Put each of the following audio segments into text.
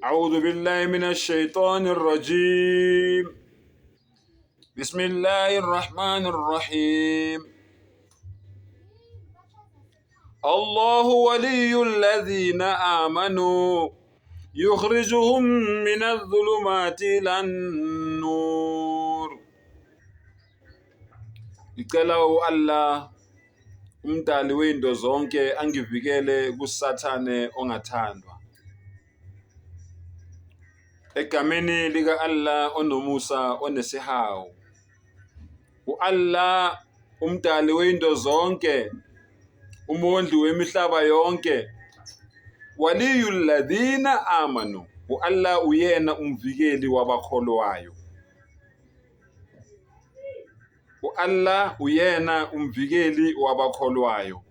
أعوذ بالله من الشيطان الرجيم بسم الله الرحمن الرحيم الله ولي الذين آمنوا يخرجهم من الظلمات إلى النور. Ngicela u-Allah umdali wezinto zonke angivikele kuSathane ongathandwa. Egameni lika-Allah onomusa onesihawu. U-Allah umdali wezinto zonke, umondli wemihlaba yonke. Waliyul ladhina amanu. U-Allah uyena umvikeli wabakholwayo. U-Allah uyena umvikeli wabakholwayo.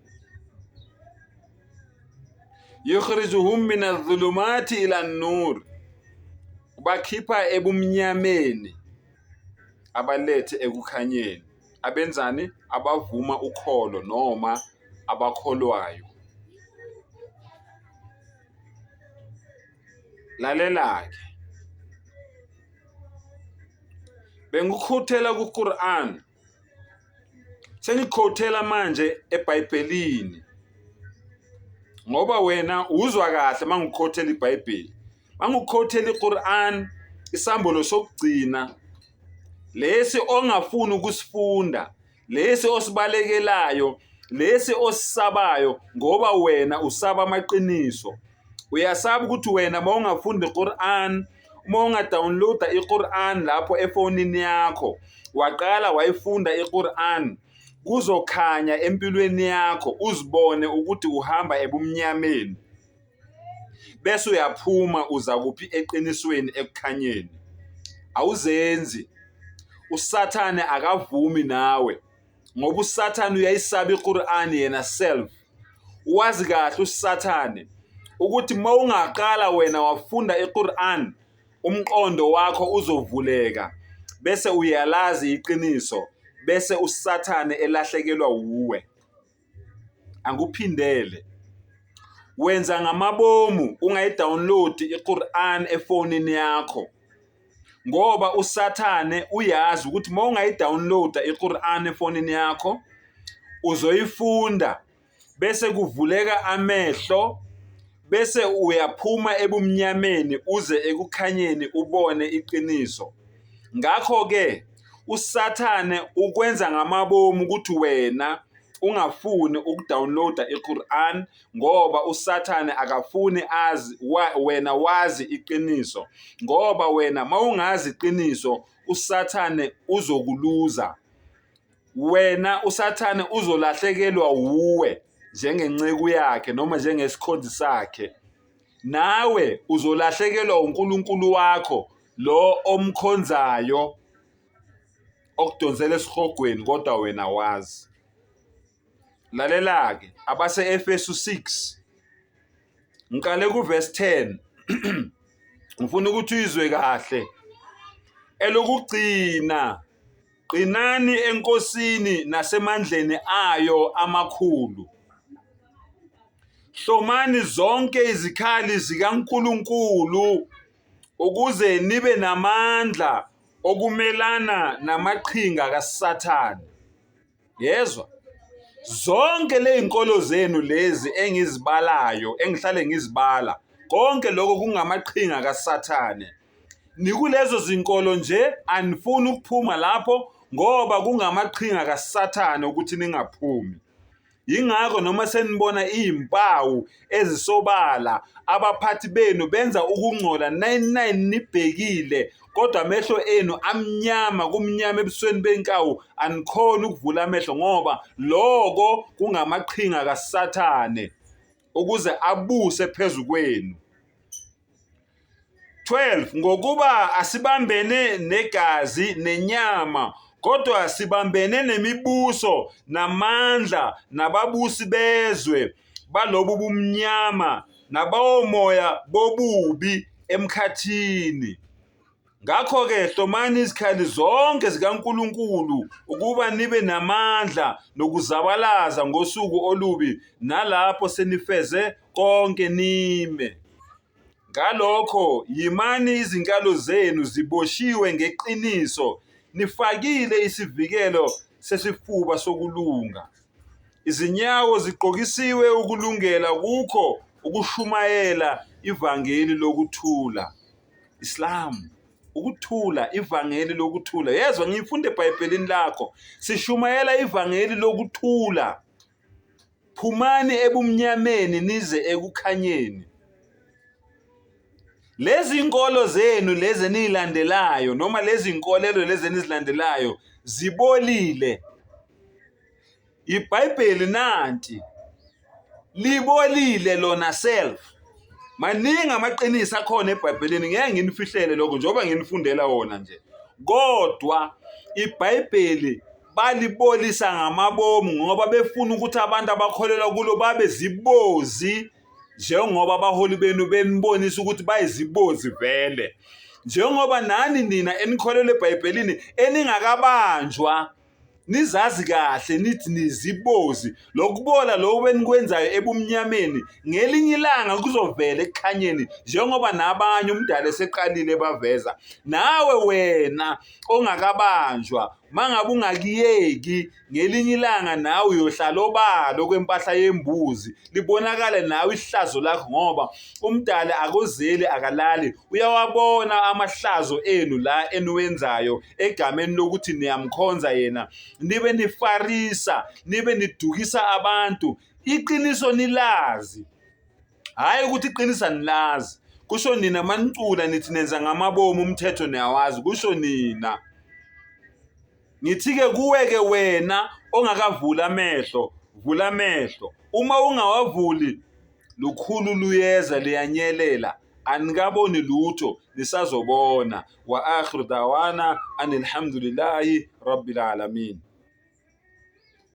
Yukhrijuhum min adh-dhulumati ila an-nur. Ubakhipha ebumnyameni abalethe ekukhanyeni. Abenzani? Abavuma ukholo noma abakholwayo. Lalela-ke. Bengikukhuthela ku-Quran. Sengikukhuthela manje eBhayibhelini. Ngoba wena uzwa kahle mangikukhothela iBhayibheli. Mangikukhothela iQuran, isambulo sokugcina lesi ongafuni ukusifunda, lesi osibalekelayo, lesi osisabayo ngoba wena usaba amaqiniso. Uyasaba ukuthi wena uma ungafunda iQuran, uma ungadownloada iQuran lapho efonini yakho, waqala wayifunda iQuran, kuzokhanya empilweni yakho uzibone ukuthi uhamba ebumnyameni. Bese uyaphuma uza kuphi eqinisweni ekukhanyeni. Awuzenzi. USathane akavumi nawe ngoba uSathane uyayisaba iQur'an yena self. Wazi kahle uSathane ukuthi uma ungaqala wena wafunda iQur'an umqondo wakho uzovuleka bese uyalazi iqiniso bese uSathane elahlekelwa wuwe. Angikuphindele. Wenza ngamabomu ungayidownload iQur'an efonini yakho. Ngoba uSathane uyazi ukuthi uma ungayidownloada iQur'an efonini yakho uzoyifunda bese kuvuleka amehlo bese uyaphuma ebumnyameni uze ekukhanyeni ubone iqiniso. Ngakho-ke uSathane ukwenza ngamabomu ukuthi wena ungafuni ukudownloada iQur'an ngoba uSathane akafuni azi wena wazi iqiniso ngoba wena mawungazi iqiniso uSathane uzokuluza wena uSathane uzolahlekelwa wuwe njengenceku yakhe noma njengesikhonzi sakhe nawe uzolahlekelwa uNkulunkulu wakho lo omkhonzayo okudonsela esihogweni kodwa wena wazi. Lalela-ke abase-Efesu 6 ngiqale kuverse 10 ngifuna ukuthi uyizwe kahle elokugcina qinani enkosini nasemandleni ayo amakhulu hlomani zonke izikhali zikaNkulunkulu ukuze nibe namandla okumelana namaqhinga kaSathane. Yezwa? Zonke lezinkolo zenu lezi engizibalayo, engihlale ngizibala, konke lokho kungamaqhinga kaSathane. Nikulezo zinkolo nje anifuni ukuphuma lapho ngoba kungamaqhinga kaSathane ukuthi ningaphumi. Yingakho noma senibona izimpawu ezisobala abaphathi benu benza ukungcola 99 nibhekile kodwa amehlo enu amnyama kumnyama ebusweni benkawu anikhoni ukuvula amehlo ngoba loko kungamaqhinga kaSathane ukuze abuse phezu kwenu. 12 ngokuba asibambene negazi nenyama kodwa sibambene nemibuso namandla nababusi bezwe balobu bumnyama nabawomoya bobubi emkhathini. Ngakho-ke hlomani izikhali zonke zikaNkulunkulu ukuba nibe namandla nokuzabalaza ngosuku olubi nalapho senifeze konke nime. Ngalokho yimani izinkalo zenu ziboshiwe ngeqiniso, nifakile isivikelo sesifuba sokulunga. Izinyawo zigqokisiwe ukulungela kukho ukushumayela ivangeli lokuthula. Islam ukuthula, ivangeli lokuthula. Yezwa ngiyifunde eBhayibhelini lakho. Sishumayela ivangeli lokuthula. Phumani ebumnyameni nize ekukhanyeni. Lezi nkolo zenu lezi eniyilandelayo noma lezi nkolelo lezi enizilandelayo zibolile. IBhayibheli nanti libolile lona self. Maningi amaqiniso akhona eBhayibhelini, ngeke nginifihlele lokho njengoba nginifundela wona nje. Kodwa iBhayibheli balibolisa ngamabomu ngoba befuna ukuthi abantu abakholelwa kulo babe zibozi njengoba abaholi benu benibonisa ukuthi bayizibozi vele. Njengoba nani nina enikholelwa eBhayibhelini eningakabanjwa nizazi kahle nithi nizibozi lokubola lokhu enikwenzayo ebumnyameni ngelinye ilanga kuzovela ekukhanyeni njengoba nabanye umdala eseqalile baveza nawe wena ongakabanjwa mangabe ungakiyeki ngelinye ilanga nawe uyohlala obala okwempahla yembuzi libonakale nawe ihlazo lakho ngoba umdali akozeli akalali uyawabona amahlazo enu la eniwenzayo egameni lokuthi niyamkhonza yena nibe nifarisa nibe nidukisa abantu iqiniso nilazi hhayi ukuthi iqiniso anilazi kusho nina manicula nithi nenza ngamabomu umthetho niyawazi kusho nina. Ngithi-ke kuwe-ke wena ongakavuli amehlo, vula amehlo. Uma ungawavuli, lukhulu luyeza liyanyelela, anikaboni lutho, nisazobona. Wa akhiru dawana anilhamdulillahi rabbil alamin.